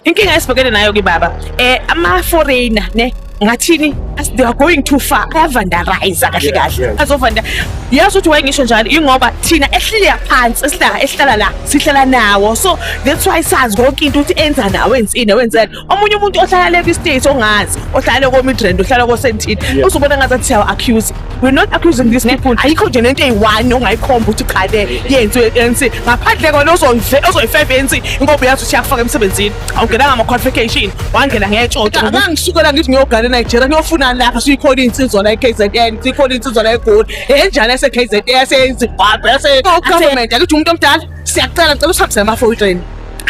Inkinga esibhekene nayo ke baba, ama-foreigner ne, ngathini, they are going too far, ayavandalize kahle kahle. Azovanda, yazi ukuthi wayengisho njalo ingoba thina ehlile phansi, esihlala esihlala la, sihlala nawo, so that's why sazi konke into ukuthi enza nawo, enzini, wenzeni. Omunye umuntu ohlala le kwi-state ongazi, ohlala ko-Midrand, ohlala ko-Sandton, uzobona ngathi siyawa-accuse. We're not accusing these people. Ayikho nje nento eyi-one ongayikhomba ukuthi cha, le yenziwe ANC, ngaphandle kona ozoyifeva ANC, ngoba uyazi ukuthi iyakufaka emsebenzini. Awungenanga ama-qualification, wangena ngetshontsho. Angangisukela ngithi ngiyogana eNigeria, ngiyofunani lapha? Siyikhona iy'nsizwa la e-KZN, siyikhona iy'nsizwa la eGoli, enjani yase-KZN, yaseZimbabwe, yase-government. Akithi umuntu omdala, siyacela, ngicela usihambise ama-foreign,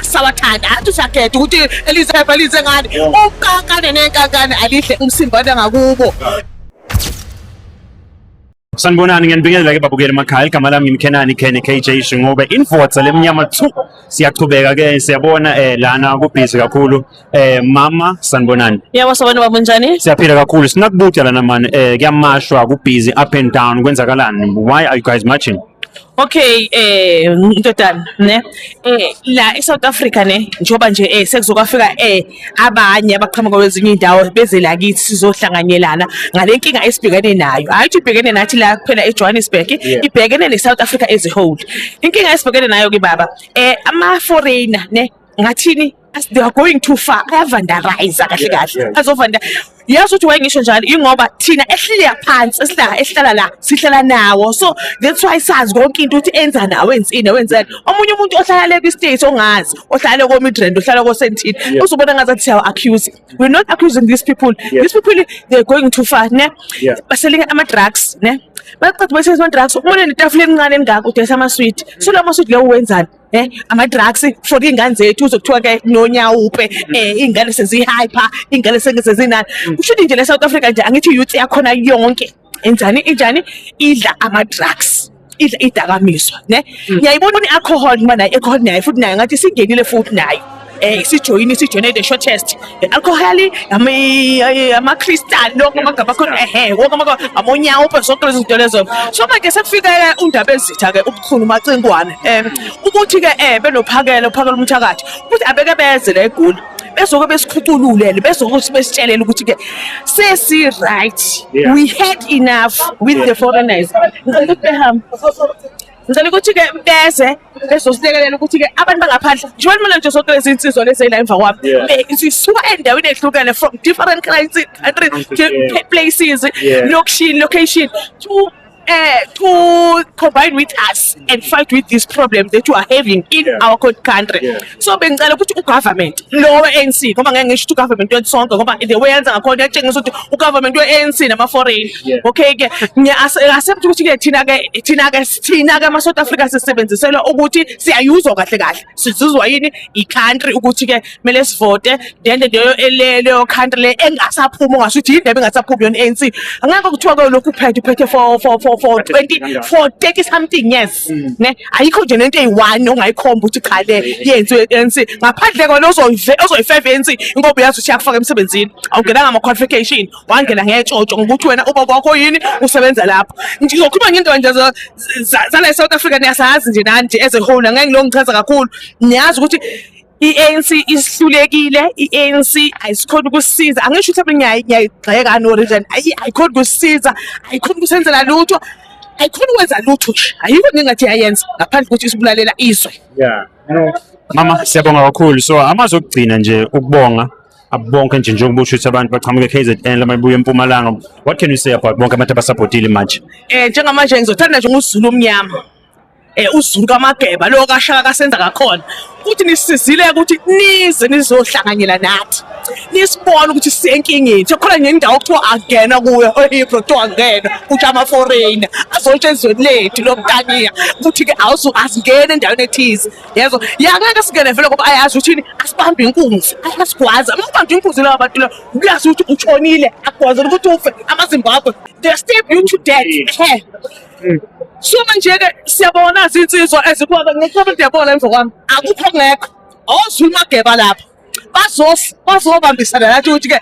sawathanda athi usiyakhetha ukuthi elize lize ngani, ukankane nenkankane alihle umsimbane ngakubo. Sanibonani, ngiyanibingelela ke babukeli emakhaya. Igama lami ngimkhenani Kene KJ Shingobe, Infotsa lemnyama 2. Siyachubeka ke, siyabona lana kubhizi kakhulu. Mama, sanibonani. Yebo, sabona baba, njani? Siyaphila kakhulu. Sinakubuta lana man, kuyamashwa, kubhizi up and down, kwenzakalani? Why are you guys marching? Okay, ndodana ne, la eSouth Africa ne, njoba nje sekuzokafika abanye abaqhamuka kwezinye indawo beze la kithi, sizohlanganyelana ngale nkinga esibhekene nayo. Hayi ukuthi ibhekene nathi la kuphela eJohannesburg, ibhekene neSouth Africa as a whole. Inkinga esibhekene nayo ke baba, ama foreigner ne, ngathini, they are going too far, ayavandalize kahle kahle. Azovanda, yazi ukuthi wayengisho njalo ingoba thina ehlile phansi, esihlala esihlala la, sihlala nawo, so that's why sazi konke into ukuthi enza nawo, enzini, wenzeni. Omunye umuntu ohlala le kwi-state ongazi, ohlala ko-Midrand, ohlala ko-Sandton, uzobona ngathi siyawa-accuse. We're not accusing these people. These people, they're going too far ne. Baselinga ama-drugs ne, baqeda basebenzisa ama-drugs. Ubone netafula elincane elingaka, udayisa amaswidi, so la maswidi lawo wenzani? Ama-drugs for iy'ngane zethu. Uzokuthiwa ke nonyawupe, iy'ngane sezi-hyper, iy'ngane sezinani. Kusho ukuthi nje le South Africa nje, angithi youth yakhona yonke enjani, injani, idla ama-drugs, idla idakamizwa ne. Ngiyayibona i-alcohol ngoba nayo i-alcohol nayo futhi nayo ngathi singenile futhi nayo, sijoyine the shortest alcohol, ama-crystal, lonke amagama akhona, ehe, wonke amagama, amonyawupe, zonke lezo zinto lezo. So manje sekufika undaba ezitha ke ubukhulu macingwane, ukuthi ke benophakela uphakela umthakathi ukuthi abeke beze la eGoli, bezoke besikhucululele, bezokuthi besitshelele ukuthi ke sesi right. We had enough with the foreigners. Ngicela ukuthi behambe, ngicela ukuthi ke beze bezosilekelela ukuthi ke abantu bangaphandle, njengoba mina nje, zonke lezi insizwa lezi la emva kwami, zisuka endaweni ehlukene, from different countries, places, location to combine with us and fight with this problem that you are having in our country. So bengicela ukuthi ugovernment lo we-ANC, ngoba ngeke ngisho ukuthi ugovernment wethu sonke, ngoba the way yenza ngakhona iyatshengisa ukuthi ugovernment we-ANC nama-foreign. Okay ke, ngiya-accept ukuthi ke thina ke ama-South Africa sisebenziselwa ukuthi siyayuzwa kahle kahle, sizuzwa yini i-country ukuthi ke kumele sivote, then leyo country le engasaphumi, ongasuthi yindaba engasaphumi yona i-ANC. Angeke kuthiwa ke lokhu uphethe for 20, for 30 something years ne, ayikho nje nento eyi-one ongayikhomba ukuthi cha, le yenziwe i-ANC, ngaphandle kona ozoyifeva i-ANC, ngoba uyazi ukuthi iyakufaka emsebenzini. Awungenanga ama-qualification, wangena ngetshontsho, ngokuthi wena ubaba wakho yini, usebenza lapho. Ngizokhuluma ngento nje zala e-South Africa, niyasazi nje nani nje as a whole, angeke ngilo ngichaza kakhulu. Niyazi ukuthi i-ANC isihlulekile, i-ANC ayisikhoni ukusisiza. Angisho ukuthi ngiyayigxeka no reason, ayikhoni ukusisiza, ayikhoni ukusenzela lutho, ayikhoni ukwenza lutho nje, ayikho ngingathi iyayenza ngaphandle kokuthi isibulalela izwe. Yeah. No. Mama, siyabonga kakhulu. So amazwi okugcina nje, ukubonga abonke nje, njengoba usho ukuthi abantu baqhamuka e-KZN, lama buya eMpumalanga. What can you say about bonke abantu abasupportile manje? Njengamanje ngizothanda nje ngusizulu omnyama, uZulu kaMageba lo kaShaka kasenza kakhona, ukuthi nisizile ukuthi nize nizohlanganyela nathi, nisibone ukuthi sisenkingeni. Sekukhona nje indawo okuthiwa angena kuyo eHillbrow, kuthiwa angena kuthi ama-foreigner azotsha ezweni lethu lomtaniya, ukuthi-ke azingene endaweni ethize yezo ya, ngeke singene vele, ngoba ayazi ukuthi asibambe inkunzi, ayasigwaza. Uma ubambe inkunzi laba bantu la, kuyazi ukuthi utshonile, akugwazela ukuthi ufe. AmaZimbabwe, they stab you to death. Ehe. So manje-ke siyabona izinsizwa ezikhona, ngikho ndiyabona emva kwami, akukho ngekho oZulu Mageba lapha, bazobambisana nathi ukuthi-ke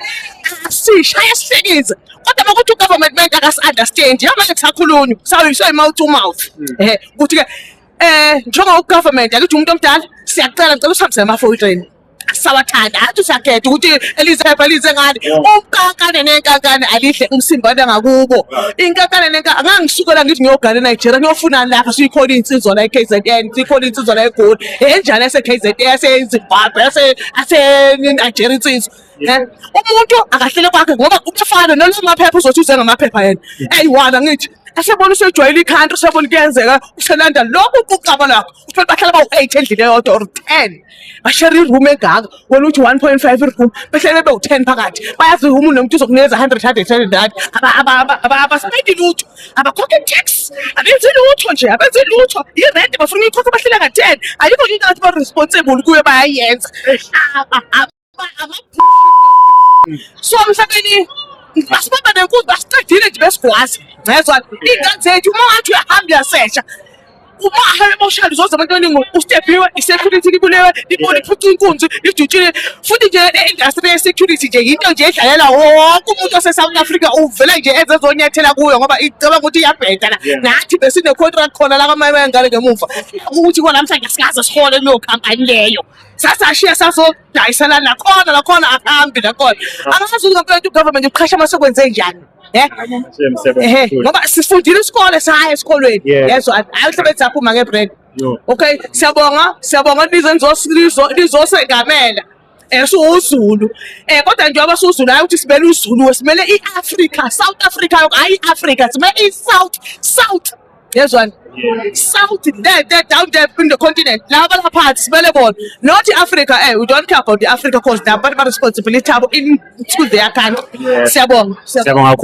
sishaya sihlekize, kodwa makuthi ugovernment ment akasi-understand njengamanje, kusakhulunywa sayi-mouth to mouth, ukuthi-ke njengoba ugovernment akithi umuntu omdala, siyacela, ngicela usihambise ama-foreign. Asawathanda athi usakhetha ukuthi elize lize ngani. Umkankane nenkankane alihle umsimbane ngakubo. Inkankane nenkankane ngangisukela ngithi ngiyogana eNigeria ngiyofunani lapha siyikhona insizwa la eKZN, siyikhona insizwa la eGoli. Enjani yase KZN, yase Zimbabwe, yase Nigeria insizwa. Umuntu akahlele kwakhe ngoba umfana nolamaphepha uzothi uze ngamaphepha yena. Eyi-one angithi asebona usejwayele i-country, usebona kuyenzeka uselanda lokhu kuqaba lakho. Uthole bahlala bawu-8 endlini eyodwa or 10, bashare i-room engaka. Wena uthi 1.5 i-room, behlele bewu-10 phakathi. Bayazi umuntu nomuntu uzokunikeza 100 100 100. Abaspendi lutho, abakhokhe tax, abenzi lutho nje, abenzi lutho. I-rent bafuna uyikhokha, bahlele ka-10. Ayikho into ngathi ba-responsible kuyo bayayenza. So mhlawumbe basibamba nenkunzi, basiqedile nje, besigwaza ngezwa iy'ngane zethu. Uma ungathi uyahamba uyasesha, uma ahambe emoshali uzoza abantu abaningi ustepiwe, i-security libulewe, libona iphuca inkunzi idutshile. Futhi nje le-industry ye-security nje yinto nje edlalela wonke umuntu ose-South Africa, uvele nje ezezonyathela kuyo ngoba icabanga ukuthi iyabheda la. Nathi besine-contract khona la kwamanye ngale ngemuva ukuthi kona namhlanje sikaze sihole kuleyo khampani leyo, sasashiya sasodayisela nakhona, nakhona akuhambi nakhona. Angazi ukuthi ngempela u-government uqhasha uma sekwenze njani. Ehe, ngoba sifundile isikole, saya esikolweni. Yezwa, hayi uhlebe saphuma nge-brand. Okay, siyabonga, siyabonga nize nizosengamela. SiwuZulu. Kodwa njengoba siwuZulu, hayi ukuthi simele uZulu, simele i-Africa, South Africa, hayi i-Africa, simele i-South, South. Yezwani? South there, there, down there in the continent. Laba laphansi simele bona. Not i-Africa, we don't care about the Africa cause nabantu ba responsibility yabo into their country. Siyabonga. Siyabonga. Siyabonga kakhulu.